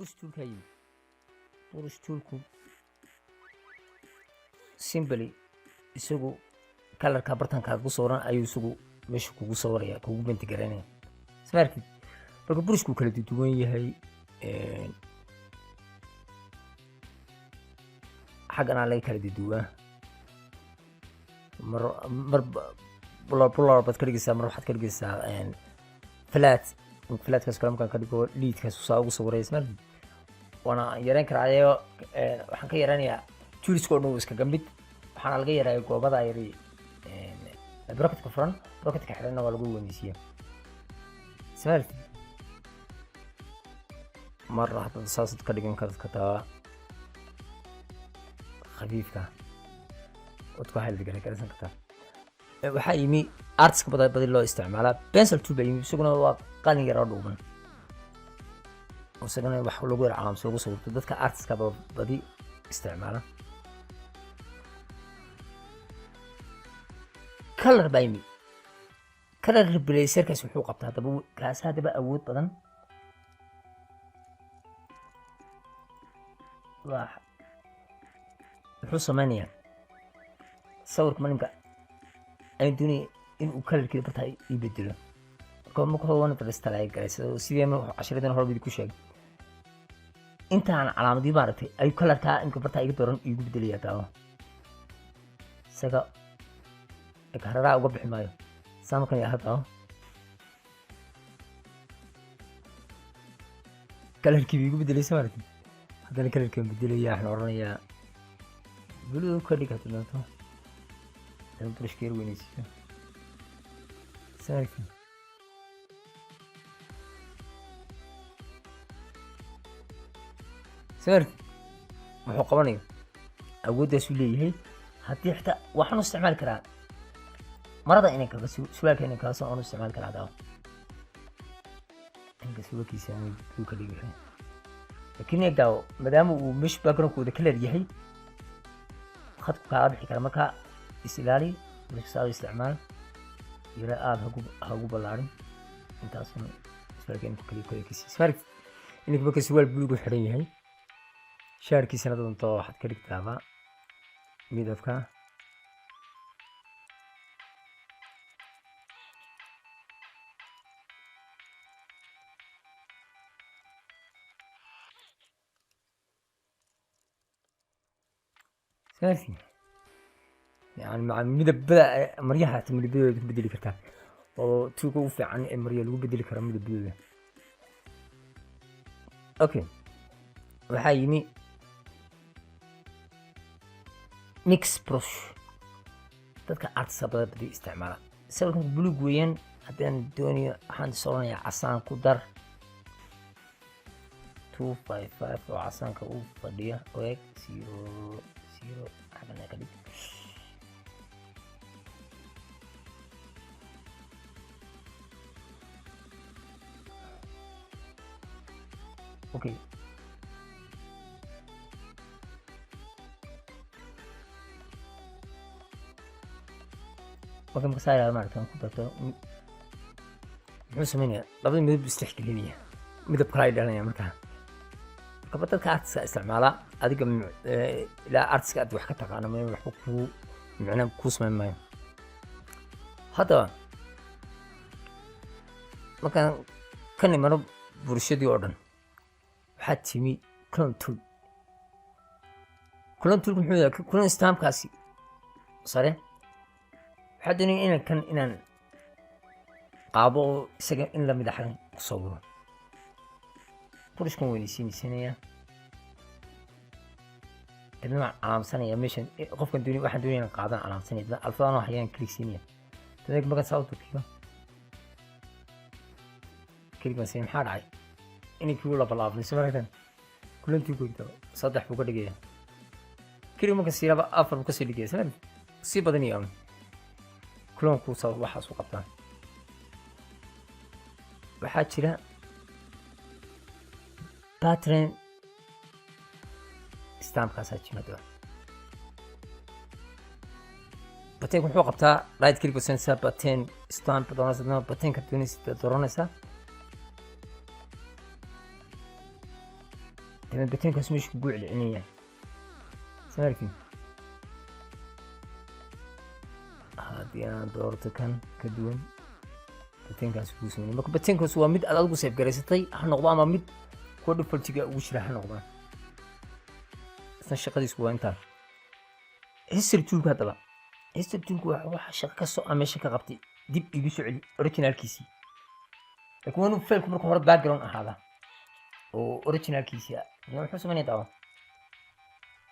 Brush toolka yimi. Brush toolku simply isagu colorka bartanka ku sawiran ayuu isagu meesha kugu sawiraya, kugu paint garaynaya, smartid. Marka brushku kala duwan yahay, xaggana laga kala duduwaa. Mar mar blur baad ka dhigaysaa, mar waxaad ka dhigaysaa flat. Flatkaas kale markaan ka dhigo, liidkaas saa ugu sawiraya, smartid. Waana yareyn karaa ayo, waxaan ka yareynayaa toolska oo dhan wuu iskaga mid. Waxaana laga yareeya goobada yari bracketka furan, bracketka xiranna waa lagu weyneysiiya, smartid. Mar haddaad saasaad ka dhigan kartaa khafiifka, waad ku highlight garaysan kartaa. Waxaa yimi artska bada badi loo isticmaalaa, pencil tool baa yimi. Isaguna waa qalin yaroo dhuuban, isagana wax lagu yar calaamso, lagu sawirto, dadka artska ba badi isticmaala. Color baa yimi. Color replacerkaas wuxuu qabtaa haddaba, kaas haddaba awood badan waa. Wuxuu sameynayaa sawirka malimka ayaan doonaya in uu colorkeeda bartaa ii bedelo. Marka hore waan rastalay garaysa, sidee cashiradan hore ku sheegay, intaan calaamadii maaragtay ayuu colorkaa imka bartaa iga dooran iigu bedelaya. Daawo, isaga hararaha uga bixi maayo. Saa markan yaha, daawo, colorkii buu igu bedelay, soo maaragtay. Haddana colorkaan bedelaya, waxaan oranayaa blue ka dhig. Hadii doonto hadana brushka yar weyneysiiso, soo maaragtay. Soo maaragtay wuxuu qabanayo, awooddaasuu leeyahay. Haddii xitaa waxaan u isticmaali karaa marada inay kaga surwaalka inay kaga soo aan u isticmaali karaa. Daawo, inka surwaalkiisa inay blue ka dhigi karaa, laakiin eeg, daawo, maadaama uu meesha backgroundkooda color yahay, khadku kaaga bixi kara. Marka is ilaali, brushka isticmaal yara aada hagu ballaarin. Intaasuna surwaalka inku kaliya colorkiisa, smaragtid. Inink marka surwaal buluug u xiran yahay, shaarkiisana doonto waxaad ka dhigtaaba midabka. Smaragtid, yani maca midabada maryaha hata midabadooda ku bedeli kartaa, oo tuuga ugu fiican ee marya lagu bedeli karo midabadooda. Okay, waxaa yimi mix brush, dadka artista badan badi isticmaala. Sawirkan buluug weeyaan. Haddaan doonayo, waxaan is oranayaa casaan ku dar, 255 oo casaanka u fadhiya oo eeg, 0 0 xagana ka dhig. Okay, marka marka saa yidhahdo, maaragta, ku darto, muxuu sameynayaa? Labada midab isdhexgelinaya, midab kala ay dhalanaya. Markaa markaba dadka artiska isticmaala. Adiga ilaa artiska aad wax ka taqaano ma waxba kuu micna kuu samayn maayo. Haddaba markaan ka nimano bulshadii oo dhan, waxaa timi clone tool. Clone toolku muxuu yahay? Clone stampkaasi sare waxaa doonaya inaan kan inaan qaado oo isaga in lamid a xagan ku sawiro. Brushkan weynaysiinaysanaya, dabna waan calaamsanaya meeshan qofkan doonay, waxaan doonaya inaan qaadan calaamsanaya, dabna alfadaan hayaan click siinaya. Dabna markaan saa u durkiyo, click baan siinaya. Maxaa dhacay? Inankii u labalaabmay, soo maragtan. Kulantii goynta saddex buu ka dhigaya. Click marka siilaba, afar buu kasii dhigaya, soo maragtan, sii badanaya. Cloneku waxaas u qabtaa. Waxaa jira pattern stampkaasaa jira. Patternka wuxuu qabtaa, right click baad siinaysaa, pattern stamp dooranaysaa, patternka doonaysa dooranaysaa. Tama patternkaas meesha kugu celcelinaya, soo arkin? Haddii aan doorto kan ka duwan, patternkaas kuu sameynaya. Marka patternkaas waa mid aad adigu save garaysatay ha noqdo ama mid kuwa defaultiga ugu jira ha noqdaan. Isna shaqadiisu waa intaan. History toolka haddaba, history toolku waa waxa shaqo kastoo aan meesha ka qabtay dib igu soo celi originalkiisii, laakiin waa inuu failku marka hore background ahaada oo originalkiisii ah. Muxuu sameynaya? Daawa,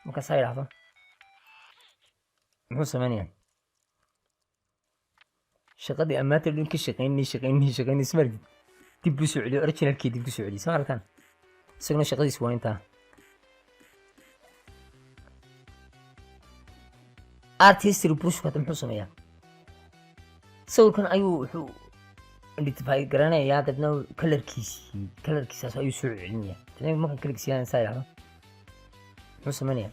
markaasaa yidhaahdo, muxuu sameynayaa? Shaqadii ammaanta dhan ka shaqeynay, shaqeynay, shaqeynay, isma argid, dib buu soo celiyo, originalkii dib ku soo celiyo. Soo aragtaan? Isaguna shaqadiisu waa intaa. Art history brushku hadda muxuu sameeyaa? Sawirkan ayuu wuxuu identify garanayaa, dabna colorkiisii, colorkiisaas ayuu soo celinayaa. Dabna markan colorkiisi saa yidhahdo, muxuu sameynayaa?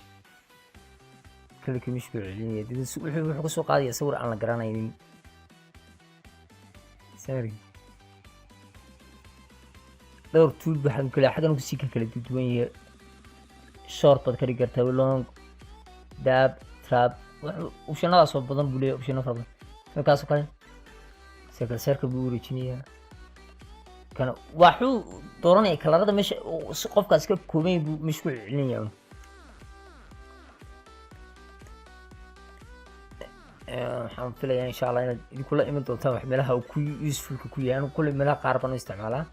Colorkii meeshu ku celinaya. Dabna wuxuu ka soo qaadaya sawir aan la garanaynin. Sorry, dhowr tool baa xaggan kale, xaggan kusii ka kala duwan yahay. Short baad ka dhigi kartaa, long, dab, trap, optionadaas oo badan buu leeyahay, optiono fara badan. Markaasoo kale circle, circle buu wareejinayaa. Kana waxuu dooranaya colorada meesha uu si qofkaas ka kooban yahay buu meesha ku celcelinayaa. Waxaan filayaa, insha Allah, inaad idinkula iman doontaan wax meelaha uu ku usefulka ku yahay. Anigu kulley meelaha qaar baan u isticmaalaa.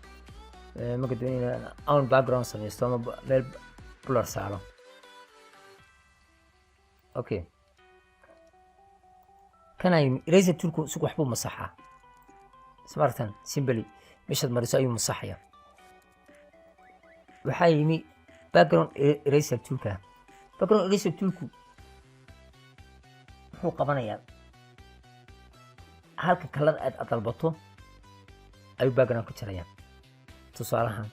Marka doonaya inaan own background sameysto ama meel blur saaro. Okay, kanay eraser toolku isagu waxbuu masaxaa, smartan simply meeshaad mariso ayuu masaxaya. Waxaa yimi background eraser toolka. Background eraser toolku muxuu qabanayaa? Halka color aad dalbato ayuu background ka jaraya. Tusaalahan,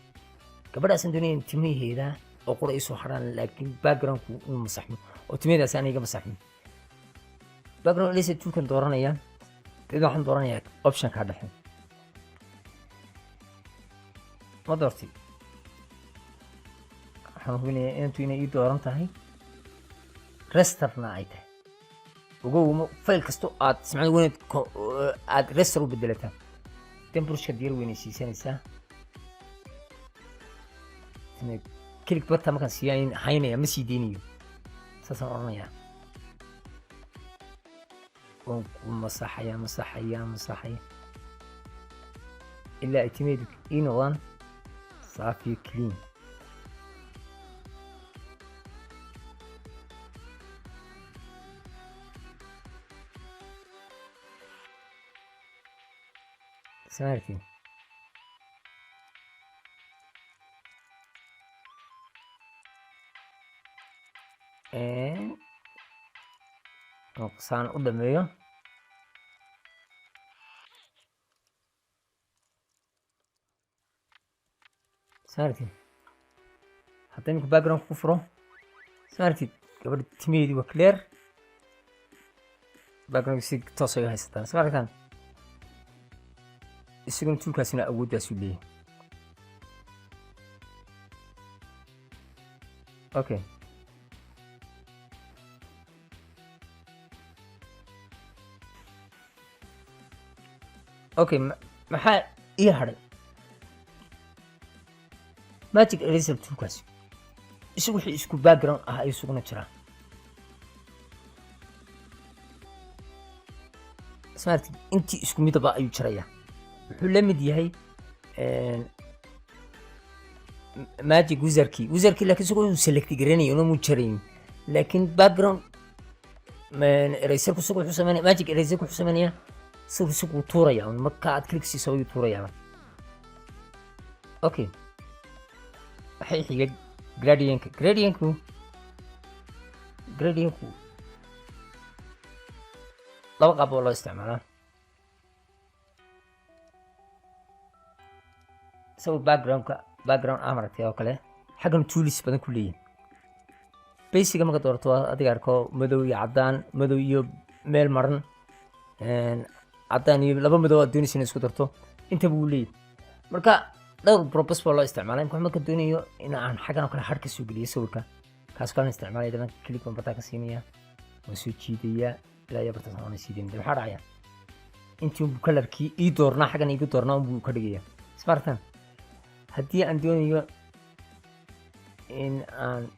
gabadhaasaan doonaya in timaheeda oo qura isoo haraan, laakiin backgroundku inuu masaxmo oo timaheedaas aan iga masaxmin, background eraser toolkan dooranaya. Dad waxaan dooranayaa optionka dhexe. Ma doortay? Waxaan hubinayaa inantu inay ii dooran tahay, rasterna ay tahay. Ogow, file kasto aad isticmaal weyneed aad raster u bedelataa. Dan brushka diyar weynaysiisanaysaa. Click barta markaan siiya haynaya, ma sii deynayo, saasaan odhanayaa. Waan ku masaxaya, masaxaya, masaxaya ilaa ay timeedu ii noqdaan saafiyo, clean. Samaartiin saan u dhameeyo. Samaartid? Hadda imika background ku furo, samaartid, gabadha timaheedii waa clear, background si toos ay haysataan. Soo aragtaan? Isaguna toolkaasina awooddaasuu leeyahay. Okay, maxaa ii hadhay? Magic eraser toolkaasi isagu wixii isku background ah ayuu isuguna jiraa. Smart, intii isku midaba ayuu jirayaa. Wuxuu la mid yahay magic wizardkii, wizardkii, laakiin isagoo uu select garanayo inuu jarayn. Laakiin background eraserku isagu wuxuu sameynaya, magic eraserku wuxuu sameynaya, isagu isagu tuuraya un marka aad click siiso ayuu tuurayaa. Okay, waxay xiga gradientka. Gradientku laba qaab oo loo isticmaalaa. Isagoo backgroundka, background ah maragtay oo kale, xaggan tools badan ku leeyihin. Basicga marka doorato, waa adiga arko, madow iyo caddaan, madow iyo meel maran, caddaan iyo laba madow aad doonaysa inaad isku darto, intaba wuu leeyahy. Marka Dhowr purpose baa loo isticmaalay. Imka marka doonayo in aan xaggan oo kale har ka soo geliyo sawirka, kaas kalena isticmaalaya. Daban click baan bartaa ka siinaya, waan soo jiidayaa ilaa iyo bartaas aan sii daynaya. Maxaa dhacaya? Intii unbuu colorkii ii doornaa, xaggan iigu doornaa unbuu ka dhigaya, smartan. Haddii aan doonayo in aan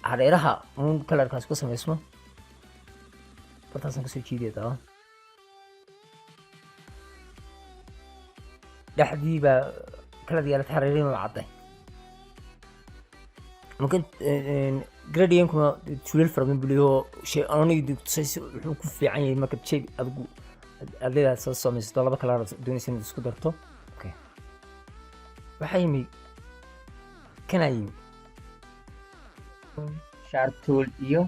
hareeraha uun colorkaas ku samaysmo, bartaasaan kasoo jiidaya. Daba dhexdii baa color yeelatay, hareerihiina waa cadday. Marka gradientkuna toolal fara badan buu leeyahay oo shay anigi tusay wuxuu ku fiican yahay marka shay adigu aad leedahay soo samaysato, laba color doonaysa inaad isku darto. Okay, waxaa yimi, kanaa yimi. Sharp tool iyo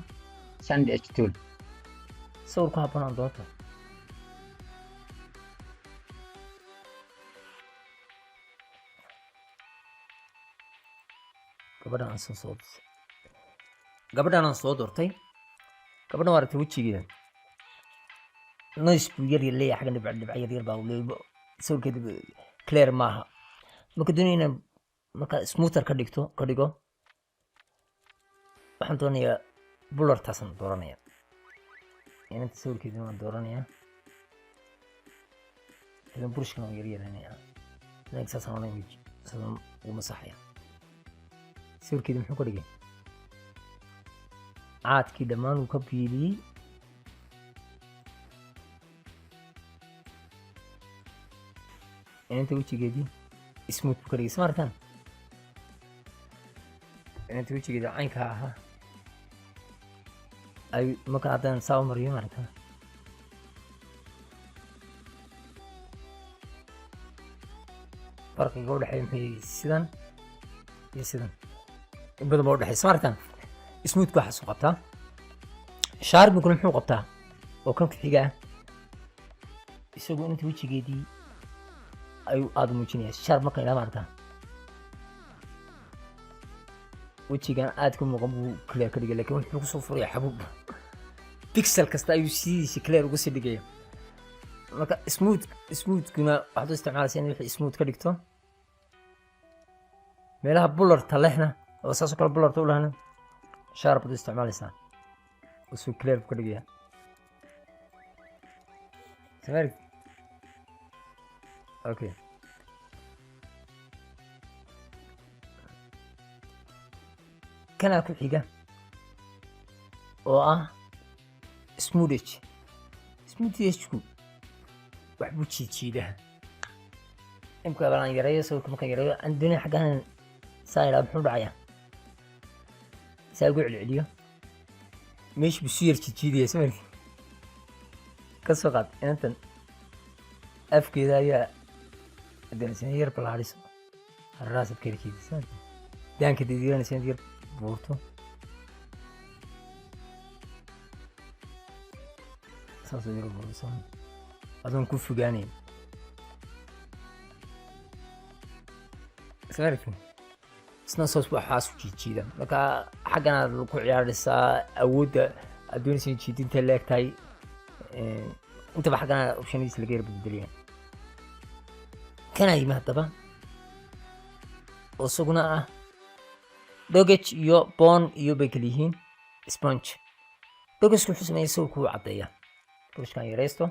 sand edge tool. Sawir ku habboon aan doonto. Gabadhan aan soo gabadhan aan soo doortay, gabadhan waa aragtay, wejigeeda noise buu yar yar leeyahay, xaggan dhibc dhibc yar yar baa uu leeyahay, sawirkeeda clear maaha. Marka doonaya inaan marka smoother ka dhigto, ka dhigo, waxaan doonayaa blurtaasaan dooranaya. Inanta sawirkeedina waan dooranayaa, idan burushkana waan yar yaranayaa, saasaan odhanaya, saasaan ugu masaxaya. Sawirkeedi muxuu ka dhigay? Caadkii dhammaan uu ka biiliyey. Inanta wejigeedii smooth buu ka dhigay, sma aragtaan? Inanta wejigeeda caynkaa ahaa ay marka haddaan saa u mariyo, maaragtaa, farqiga udhexeeya muxuu yahay? Sidan iyo sidan in badan baa udhexeeya, sma aragtaan? Smoothka waxaasuu qabtaa. Sharpingkuna muxuu qabtaa oo kan ku xiga ah? Isagu inta wejigeedii ayuu aada muujinaya. Sharp marka ilaa maaragtaa wejigan aad ka muuqan buu clear ka dhigay, lakin wuxuu kusoo furaya xabuub, pixel kasta ayuu sidiisa clear uga sii dhigaya. Marka smoothkuna waxaad u isticmaalaysa in wixii smooth ka dhigto. Meelaha blurta lehna oo saasoo kale blurta u lehna sharp baad u isticmaalaysaa oo suu clear buu ka dhigaya. Samarig, okay. Kanaa ku xiga oo ah smooth. Smoothku wax buu jiidjiidaa. Imka balaan yareeyo sawirka, markaan yareeyo aan doonaya xaggan saa idhaa, muxuu dhacayaa? Saa ugu celceliyo, meesha buu si yar jiidjiidaya, soo ka soo qaad. Inantan afkeeda ayaa doonaysa in yar ballaadhiso, hararahaas afkeeda jiidisa, daanka diidiranaysa in yar buurto, saasoo yar buurso adoon ku fogaanayn. Smartin isna saas waxaas u jiijiida. Marka xaggan aad ku ciyaaraysaa awoodda aad doonaysa in jiidinta leeg tahay. Intaba xaggan optionadiisa laga yar bedbedeliya. Kanaa yimi haddaba oo isaguna ah dodge iyo burn iyo bay kala yihiin sponge. Dodgesku wuxuu sameeya sawirku wuu caddeeya. Burushkan yaraysto,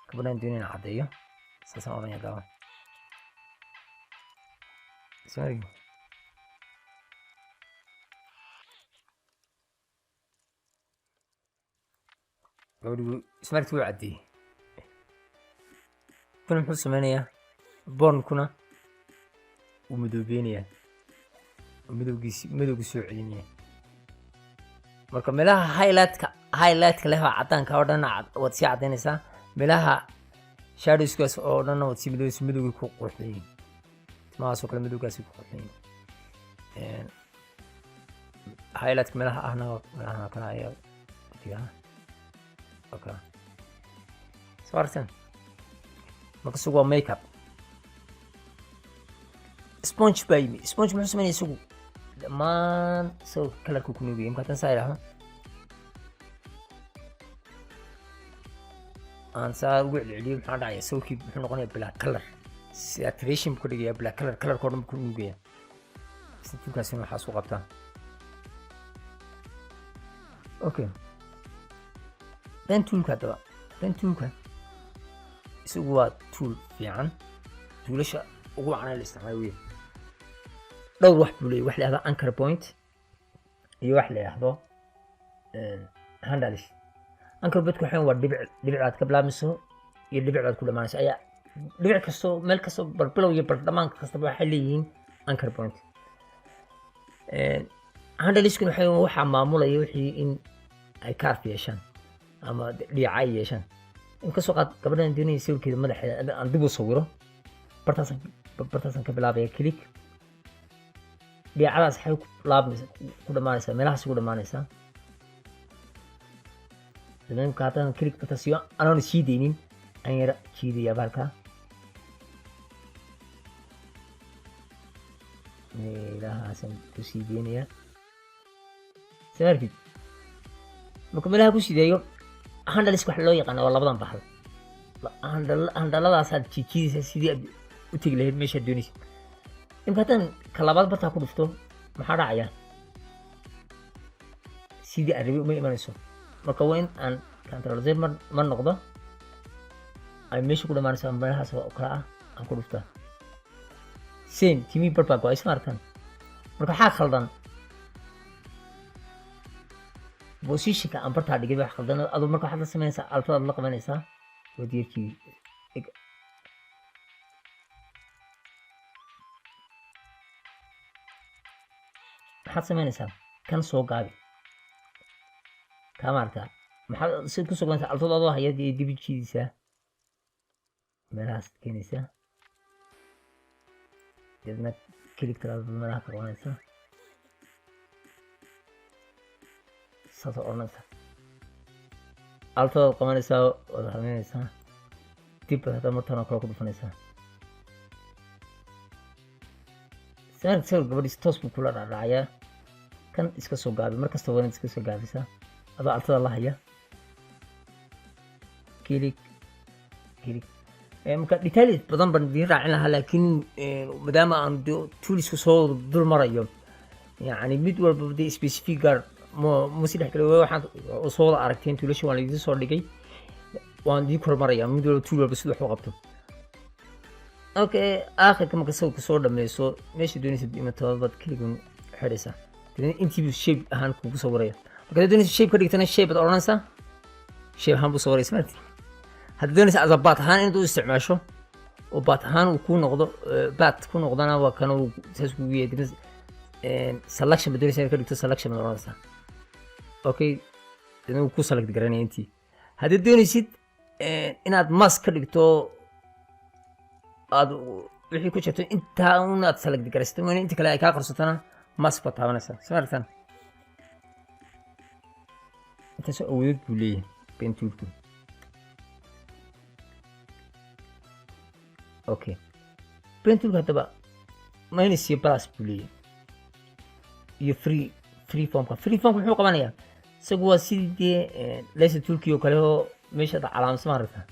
gabadhaan doonaya inaan caddeeyo, saasaan odhanaya. Daawa. Sorry. Gabadhi smart wuu caddeeyey. Kuna muxuu sameynayaa? Burnkuna wuu madoobeynayaa oo madowgiisi madowgu soo celinaya. Marka meelaha highlightka leh oo caddaanka oo dhan waad sii caddaynaysaa, meelaha shadowskaas oo dhanna waad sii madoweysa. Madowgay ku qurxan yihiin timahaas oo kale, madowgaasay ku qurxan yihiin. Highlightka meelaha ahna, meelahan oo kale ayaa digaa. Okay, soo aragteen? Marka isagu waa makeup. Sponge baa yimi. Sponge muxuu sameynaya? Isagu dhammaan sawirka colorka ku nuugaya. Marka haddaan saa idhaahdo, aan saa ugu celceliyo, maxaa dhacaya? Sawirkii muxuu noqonaya? Bilaa color. Saturation buu ka dhigayaa, black color, colorka oo dhan buu ku nuugaya. Isna toolkaasina waxaas u qabtaa. Okay, pen toolka haddaba, pen toolka isagu waa tool fiican, toolasha ugu wacan ee la isticmaalo weeye. Dhowr wax buu leeyahy, wax la yihahdo anchor point iyo wax la yihahdo handles. Anchor point waxa waa dhibic, dhibicdaad ka bilaabmayso iyo dhibicdaad ku dhamaanayso ayaa dhibic kastoo, meel kastoo, barbilow iyo bardhamaan kastaba waxay leeyihiin anchor point. Handleskuna waxay waxaa maamulaya wixii in ay curve yeeshaan ama dhiica ay yeeshaan. In kasoo qaad gabadhan doonaya sawirkeeda madaxeeda aan dib u sawiro, bartaasaan ka bilaabaya click. Dhiicadaas waxay ku laabmaysa, ku dhamaanaysaa meelahaas ku dhamaanaysaa. Imka haddaan click bartaas iyo anoona sii deynin aan yara jiidaya bahalkaa meelahaasaan ku sii deynayaa, soo arkid? Marka meelaha ku sideeyo, handles waxa loo yaqaana waa labadan bahal. Handleladaasaad jiijiidaysaa sidii aad u tegi lahayd meeshaad doonaysa. Imka haddaan ka labaad bartaa ku dhufto, maxaa dhacaya? Sidii aan rabay uma imanayso. Marka waa in aan control z mar noqdo, ay meesha ku dhamaanayso meelahaas oo kale ah aan ku dhuftaa. Same, timii bar baa go-ay, sma aragtaan? Marka waxaa khaldan positionka aan bartaa dhigay, wax khaldan. Adu marka waxaad la samaynaysaa, altadaad la qabanaysaa, waad yarkii. Maxaad samaynaysaa? Kan soo gaabi, kaa maaragtaa? Maxaad si kusoo gabanaysaa? Altad adoo haya iyo dib u jiidaysaa, meelahaas keenaysaa, deedna click talaad meelaha ka qabanaysaa, saasoo odhanaysaa. Altadaad qabanaysaa, waad habeynaysaa, dib baad hadda martan oo kale ku dhufanaysaa. Sawir sawir gabadhiis toos buu kula dhacdhacayaa. Kan iska soo gaabi, mar kasta waa inaad iska soo gaabisaa adoo altada la haya. Click, click. Marka detail badan baan idiin raacin lahaa, laakiin maadaama aan toolsku soo dul marayo, yacni mid walba dee specific gaar ma si dhex gala. Waxaan soo wada aragteen toolasha waan idiin soo dhigay, waan idiin kormaraya mid walba, tool walba sida wax u qabto. Okay, aakhirka marka sawirka soo dhameyso, meesha doonaysa imato baad clickgun xidhaysaa, dabeedna intiibu shape ahaan kugu sawiraya. Marka haddaad doonaysa shape ka dhigtana, shape baad odhanaysaa, shape ahaan buu sawiraya, smart. Haddaad doonaysa as a path ahaan inaad u isticmaasho oo path ahaan uu kuu noqdo, path ku noqdana, waa kana uu saas kugu yahay. Dabeedna selection baad doonaysa inaad ka dhigto, selection baad odhanaysaa. Okay, dabeedna wuu ku select garanaya intii. Haddaad doonaysid inaad mask ka dhigto, aad wixii ku jirto intaa un aad select garaysato, mooyane inta kale ay kaa qarsatona, mask baad taabanaysaa, soo aragtaan? Intaasoo awoodod buu leeyahay pen toolku. Okay, pen toolku haddaba minus iyo plus buu leeyahay iyo free formka. Free formka muxuu qabanayaa isagu? Waa sidii dee lasso toolkii oo kale oo meeshaad calaamadsan, ma aragtaa?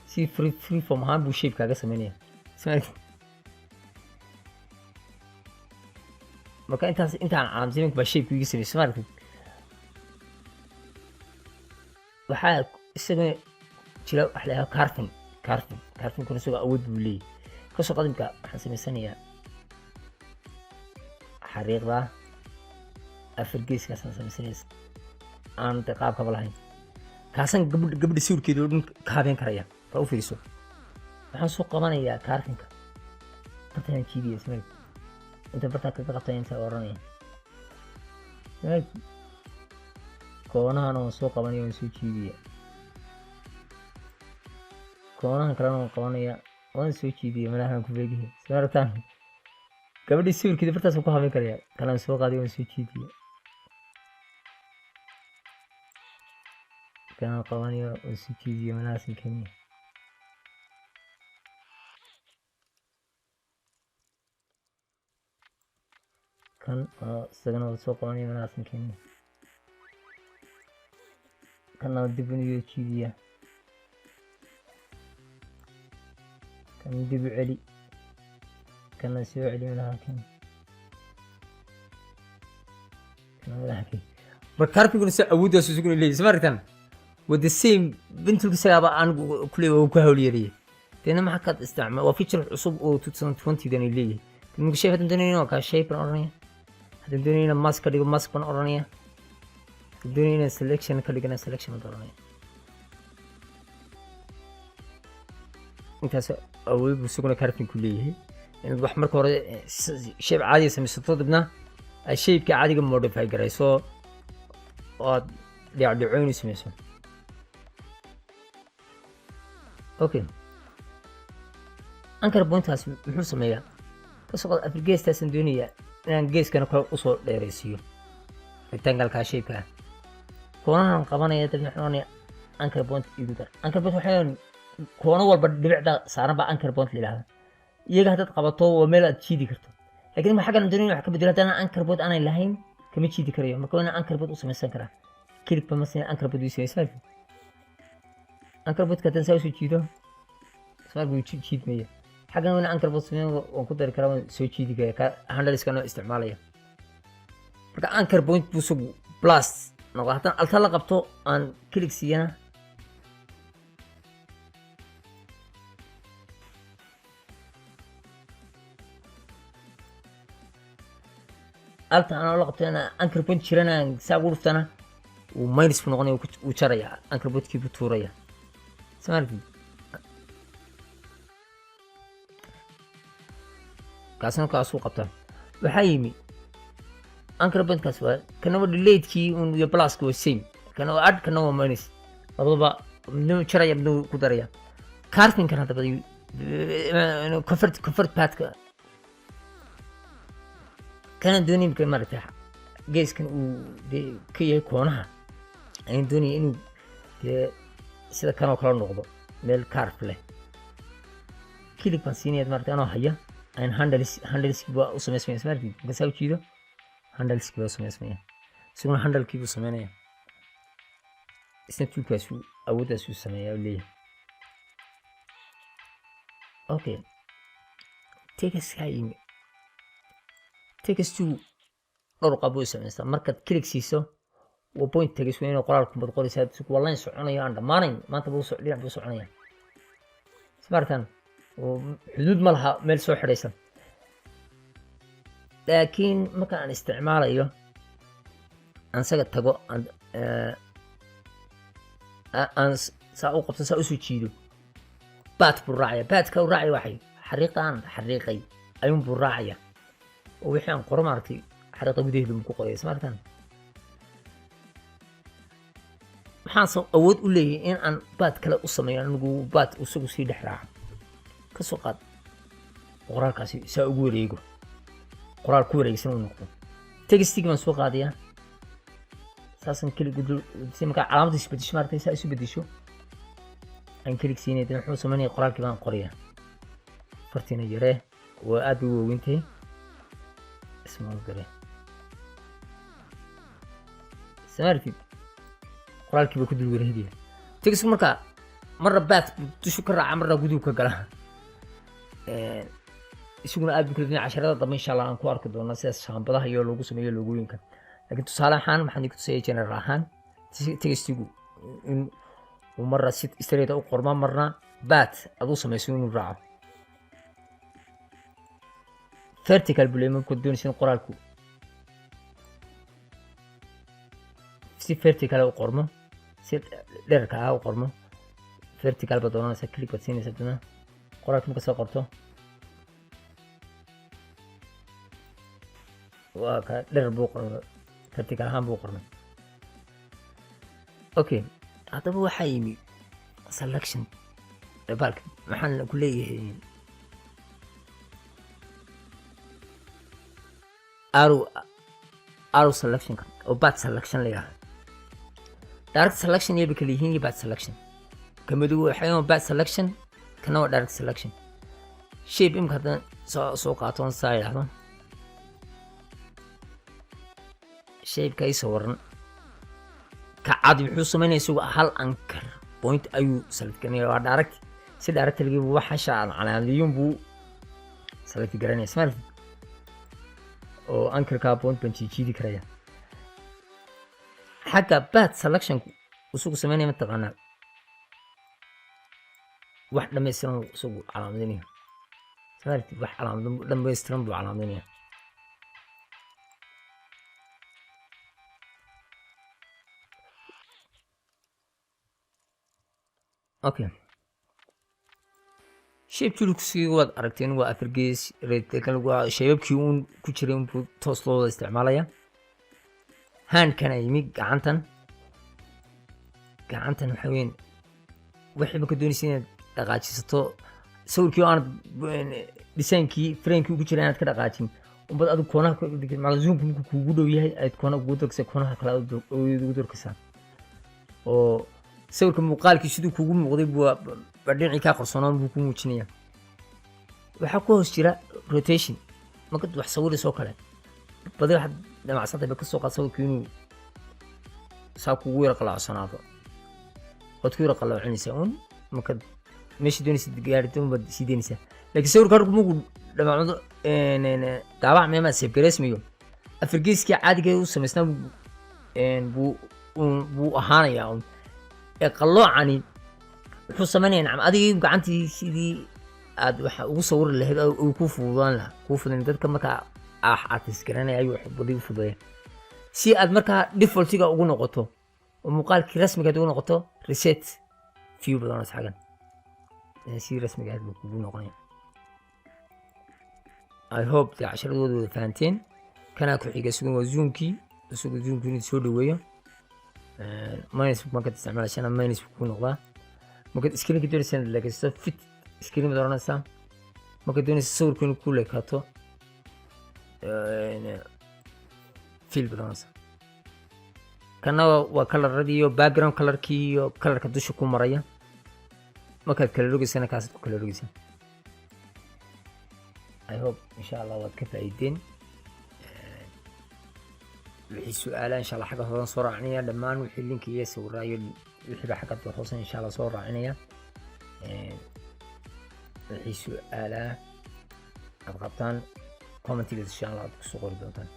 Si free form ahaan buu shape kaaga sameynaya, soo aragtid? Marka intaas intaan calaamadsanin baa shape iga sameysay, soo aragtid? Waxaa isaguna jira wax la yidhahdo carving. Carvingkuna isagoo awood buu leeyahay. Kasoo qadimka waxaan samaysanayaa xariiqda afar geeskaasaan samaysanaya, aan de qaabkaba lahayn. Kaasaan gabadha sawirkeeda oo dhan ka habeen karaya. Bal u fiiriso, waxaan soo qabanayaa carvingka, bartaan jiidaya, ismail inta bartaa kaga qabtay inta oranaya, ismail koonahana waan soo qabanaya, waan soo jiidaya. Koonahan kalena waan qabanaya, waan soo jiidaya, malahan ku beegihi, soo aragtaan? Gabadhii sawirkeeda bartaasaan ku habeyn karaya. Kalaan soo qaaday, waan soo jiidaya. Kanaan qabanaya, waan soo jiidaya, malahaasan keenaya. Kan oo isagana waan soo qabanaya, malahaasan keenaya. Kana dib inuu jiidiya. Kan dib u celi, kana soo celi meelaha kan, kana meelaha kan. Marka carvinguna si awooddaas isuguna leeyahay, sma aragtaan? Waa the same pen toolka, isagaaba anigu kuley waa ku hawl yariyay. Deedna maxaa kaad isticmaal, waa feature cusub oo 2020 dan ay leeyahay. Marka shape haddaan doonayna, waa kaa, shape baan odhanaya. Haddaan doonayna mask ka dhigo, mask baan odhanaya. Haddaan doonayna selection ka dhigana, selection baan odhanaya. Intaas awood buu isaguna carving ku leeyahay, inaad wax marka hore shape caadiga samaysato, dibna aad shapeka caadiga modify garayso oo aad dhicdhicooyin u samayso. Okay, anchor pointkaas muxuu sameeyaa? Kasoo qaad afar geestaasaan doonayaa inaan geeskana kale usoo dheeraysiiyo rectangle-ka shape-ka ah. Koonahan qabanaya, dabna waxaan oranaya anchor point igu dar. Anchor point waxay koono walba dhibicda saaran baa anchor point la yidhahda. Iyaga haddaad qabato, waa meel aad jiidi karto. Laakiin ma xaggan doonayn wax ka bedelo, haddana anchor point aanay lahayn kama jiidi karayo. Marka waa inaan anchor point u samaysan karaa. Click ba masina, anchor point uu samaysan. Anchor point haddaan saa usoo jiido, smaart buu jiidmaya. Xaggan waa inaan anchor point sameyn, waan ku dari karaa, waan soo jiidi karaa, ka handleskana isticmaalaya. Marka anchor point buu isagu plus noqda. Haddaan alta la qabto, aan click siiyana, alta aan la qabto inaan anchor point jirana, aan saa ugu dhuftana, uu minus buu noqonaya, wuu jaraya anchor pointkii buu tuuraya, smaartid? Kaasna kaasuu qabtaa. Waxaa yimi anchor pointkaas, waa kana, waa deleteki un iyo pluska, waa same. Kana waa add, kana waa minus, labadaba midna wuu jaraya, midna wuu ku daraya. Carvingkan haddaba convert pathka kana doonay imika, maaragtay, geeskan uu dee ka yahay koonaha ayaan doonaya inuu dee sida kanoo kale noqdo, meel curve leh. Click baan siinaya, maaragtay, anoo haya ayaan handleski baa u samaysmaya, smaartid? Marka saa u jiido, handleski baa u samaysmaya, isaguna handlekii buu sameynaya. Isna toolkaas awooddaas uu sameeyaa uu leeyahay. Okay, textka yimi. Textigu dhowr qaab buu samaystaa. Markaad click siiso, waa point text, waa inuu qoraalku bad qoraysaa. Waa line soconayo aan dhammaanayn maanta buu dhinac buu soconaya, smartan oo xuduud ma laha meel soo xidhaysa. Laakiin marka aan isticmaalayo, aan isaga tago, aan saa u qabto, saa usoo jiido, path buu raacaya. Pathka u raacaya waxay xariiqaan xariiqay ayuun buu raacaya, oo wixii aan qoro, maaragtay, xariiqa gudaheedu ku qoraya, smartan. Maxaan awood u leeyahay in aan path kale u sameeyo anigu, path isagu sii dhex raaco? Ka soo qaad qoraalkaasi saa ugu wareego, qoraal ku wareegsan uu noqdo. Textigii baan soo qaadayaa, saasan click si markaa calaamadda isbedesho, maaragtay, saa isu bedesho, aan click siinaya. Dee muxuu sameynaya? Qoraalkii baan qorayaa. Fartiina yaree, waa aad bay u waaweyntahay, small garee, samaartid? Qoraalkii baa ku dul wareegaya textku. Markaa marna path buu dushu ka raaca, marna guduhu ka gala. Isaguna aad buu kala duwan. Casharada dambe insha Allah aan ku arki doonaa sidaas shaambadaha iyo loogu sameeyo logooyinka. Laakiin tusaale ahaan waxaan idinku tusayay general ahaan textigu in uu marna si straight u qorma, marna path aad u samayso inuu raaco. Vertical buu leeyahay, markaad doonaysa in qoraalku si vertical u qormo, si dhererka ah u qormo, vertical baad doonanaysaa, click baad siinaysaa. Dana qoraalka marka soo qorto, waa ka dherer buu qormay, vertical ahaan buu qormay. Okay, haddaba waxaa yimi selection baalka. Maxaan ku leeyahay? Arrow selectionka oo path selection la yidhahdo, direct selection iyo bay kala yihiin iyo path selection. Ka madow waxay waa path selection, kana waa direct selection. Shape imika haddana soo qaato on saa yidhahdo, shapeka ii soo waran ka cadi, muxuu sameynaya isagu? Hal anchor point ayuu select garanaya, waa direct. Si directly waxa aan calaamadiyun buu select garanaya, smart oo anchorka point baan jiijiidi karaya. Xagga path selection isugu sameynaya, mataqaanaa, wax dhammaystiran isagu calaamadinaya, smart, wax calaamad dhammaystiran buu calaamadinaya. Okay, shape toolkii waad aragteen, waa afar gees, rectangle, waa shape-abkii uun ku jiray unbuu toos loo wada isticmaalaya. Handkana yimi, gacantan waxa weyn wixii marka doonaysa inaad dhaqaajisato sawirkii oo aanad designkii framekii ugu jira inaad ka dhaqaajin umbad adigu koonaha, maca zoomku markuu kuugu dhow yahay, aad koonaha ugu durkaysaa, koonaha kale aad ugu durkaysaa, oo sawirka muuqaalkii siduu kuugu muuqday buu ba dhinacii kaa qarsoonaan buu ku muujinaya. Waxaa ku hoos jira rotation. Markaad wax sawiraysoo kale, badi waxaad damacsantahay ba kasoo qaad sawirku inuu saa kugu yara qaloocsanaado, waad ku yara qaloocinaysaa uun. Markaad meesha doonaysid gaarito unbaad sii daynaysaa, laakiin sawirka harku markuu dhamacdo daabac meema save gareysmayo, afargeeskii caadiga u samaysnaa buu ahaanayaa un. Ee qalloocani wuxuu sameynaya, nacam, adigii gacantii sidii aad waxa ugu sawiri lahayd uu ku fududaan lahaa, kuu fudan. Dadka markaa ah artist garanaya ayuu wax badi u fududeeya. Si aad markaa defaultiga ugu noqoto oo muuqaalkii rasmiga aad ugu noqoto, reset view badan xagan si rasmiga aad buu kugu noqonaya. I hope dee casharadooda wada fahanteen. Kanaa ku xiga sugan waa zoomkii, isagu zoomkii inuu soo dhaweeyo. Minus markaad isticmaalashana minus buu kuu noqdaa. Markaad screenka doonaysa inaad leekaysato, fit screen baad oranaysaa. Markaad doonaysa sawirku inuu ku leekaato, fill baad oranaysaa. Kana waa coloradii iyo background colorkii iyo colorka dusha ku maraya. Markaad kala rogeysana kaasaad ku kala rogeysaa. I hope insha Allah waad ka faa'iideen. Wixii su-aalaha insha Allah xagga hoosan soo raacinaya dhammaan, wixii linki iyo sawirraa iyo wixii baa xagga hoosan insha Allah soo raacinaya. Wixii su-aalaha aad qabtaan commentiga insha Allah aad kusoo qori doontaan.